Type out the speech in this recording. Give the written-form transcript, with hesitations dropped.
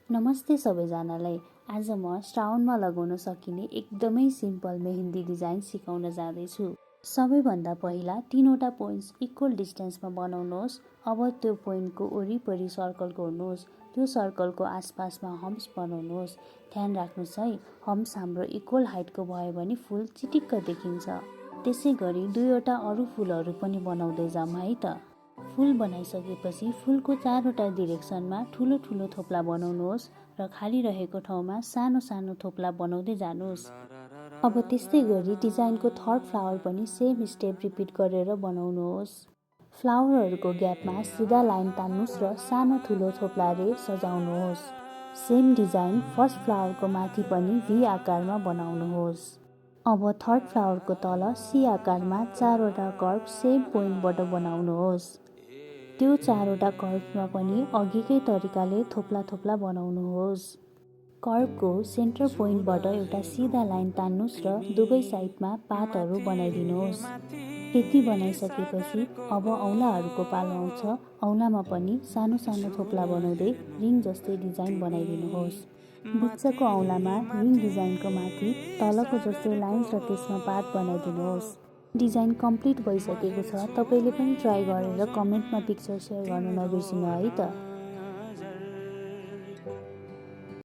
नमस्ते सबैजनालाई। आज म श्रावणमा लगाउन सकिने एकदमै सिम्पल मेहेन्दी डिजाइन सिकाउन जाँदैछु। सबैभन्दा पहिला 3वटा पोइन्ट्स इक्वल डिस्टेन्समा बनाउनुहोस्। अब त्यो पोइन्टको वरिपरि सर्कल कोर्नुहोस्। त्यो सर्कलको आसपासमा हम्प्स बनाउनुहोस्। ध्यान राख्नुहोस् है, हम्प्स हाम्रो इक्वल हाइटको भयो भने फुल चिटिक्क देखिन्छ। त्यसै गरी 2वटा अरू फुलहरू पनि बनाउँदै जाऊँ है त। फुल बनाइसकेपछि फुलको 4वटा डिरेक्सनमा ठुलो ठुलो थोप्ला बनाउनुहोस् र खाली रहेको ठाउँमा सानो सानो थोप्ला बनाउँदै जानुहोस्। अब त्यस्तै गरी डिजाइनको थर्ड फ्लावर पनि सेम स्टेप रिपिट गरेर बनाउनुहोस्। फ्लावरहरूको ग्यापमा सिधा लाइन तान्नुहोस् र सानो ठुलो थोप्लाले सजाउनुहोस्। सेम डिजाइन फर्स्ट फ्लावरको माथि पनि भी आकारमा बनाउनुहोस्। अब थर्ड फ्लावरको तल सी आकारमा 4वटा कर्भ सेम पोइन्टबाट बनाउनुहोस्। त्यो 4वटा कर्भमा पनि अघिकै तरिकाले थोप्ला थोप्ला बनाउनुहोस्। कर्भको सेन्टर पोइन्टबाट एउटा सिधा लाइन तान्नुहोस् र दुवै साइडमा पातहरू बनाइदिनुहोस्। यति बनाइसकेपछि अब औँलाहरूको पालो आउँछ। औँलामा पनि सानो सानो थोप्ला बनाउँदै रिङ जस्तै डिजाइन बनाइदिनुहोस्। बिचको औँलामा रिङ डिजाइनको माथि तलको जस्तै लाइन्स र त्यसमा पात बनाइदिनुहोस्। डिजाइन कम्प्लिट भइसकेको छ। तपाईँले पनि ट्राई गरेर कमेन्टमा पिक्चर सेयर गर्न नबिर्सिनु है त।